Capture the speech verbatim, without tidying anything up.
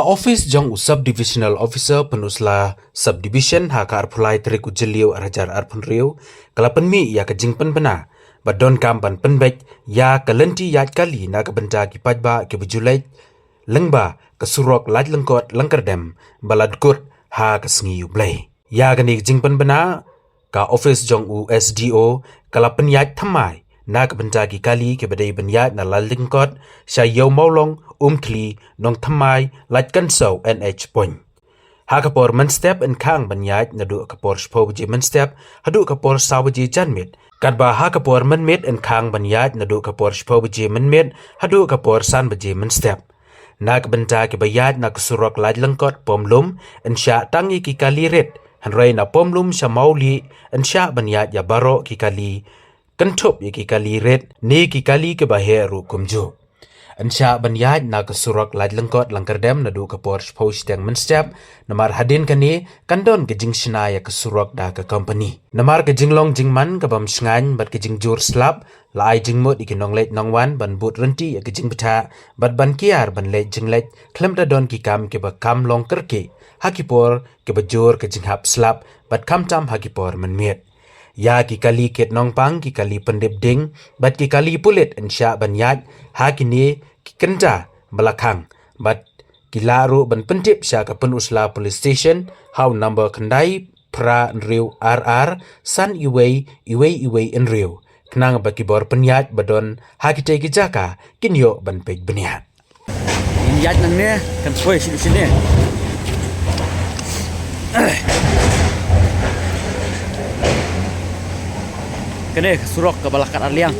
Office jong u Sub Divisional Officer Pynursla Subdivision ha ka arphew lai tarik u Jylliew arhajar arphew hynriew ka la pynmih ïa ka jingpynbna ba donkam ban pynbeit ïa ka lynti ïaid kali na ka bynta ki paidbah kiba ju leit lyngba ka surok Laitlyngkot Langkyrdem ba la dkut ha ka sngi U Blei. Ïa kane ka jingpynbna ka office jong u S D O ka la pynïaid thymmai na ka bynta ki kali kiba dei ban ïaid na Laitlyngkot sha Ïew Mawlong, Umkhli, Nongthymmai, Laitkansew, N H point. Ha ka por mynstep yn khang ban ïaid naduh ka por shiphew baje mynstep haduh ka por saw baje janmiet. Katba ha ka por mynmiet yn khang ban ïaid naduh ka por shiphew baje mynmiet haduh ka por san baje mynstep. Na ka bynta kiba ïaid na ka surok Laitlyngkot Pom Lum, yn shah tang ïa ki kali rit, hynrei na Pom Lum sha Mawlieh, yn shah ban ïaid ïa baroh ki kali, kynthup ïa ki kali rit ne ki kali kiba heh ruh kumjuh. Yn shah ban ïaid na ka surok Laitlyngkot Langkyrdem naduh ka por shiphew shiteng mynstep, namar hadien kane kan don ka jingshna ïa ka surok da ka company. Namar ka jinglong jingman kabym shngaiñ bad ka jingjur slap, la ai jingmut ïa ki nongleit nongwan ban bud rynti ïa ka jingbthah bad ban kiar ban leit jingleit khlem da don ki kam kiba kham long kyrkieh ha ki por kiba jur ka jinghap slap bad khamtam ha ki por mynmiet. Ïa ki kali kit nongpang, ki kali pyndep ding bad ki kali pulit yn shah ban ïaid ha kine ki kynta ba la khang bad ki lah ruh ban pyntip sha ka Pynursla Police Station ha u number khyndai phra hynriew ar ar san iwei iwei iwei hynriew, khnang ba ki bor pynïaid ba don ha kitei ki jaka kin ïoh ban peit bniat. Ïaid nangne kan poi sini sini. Kane ka surok kaba la kat arliang.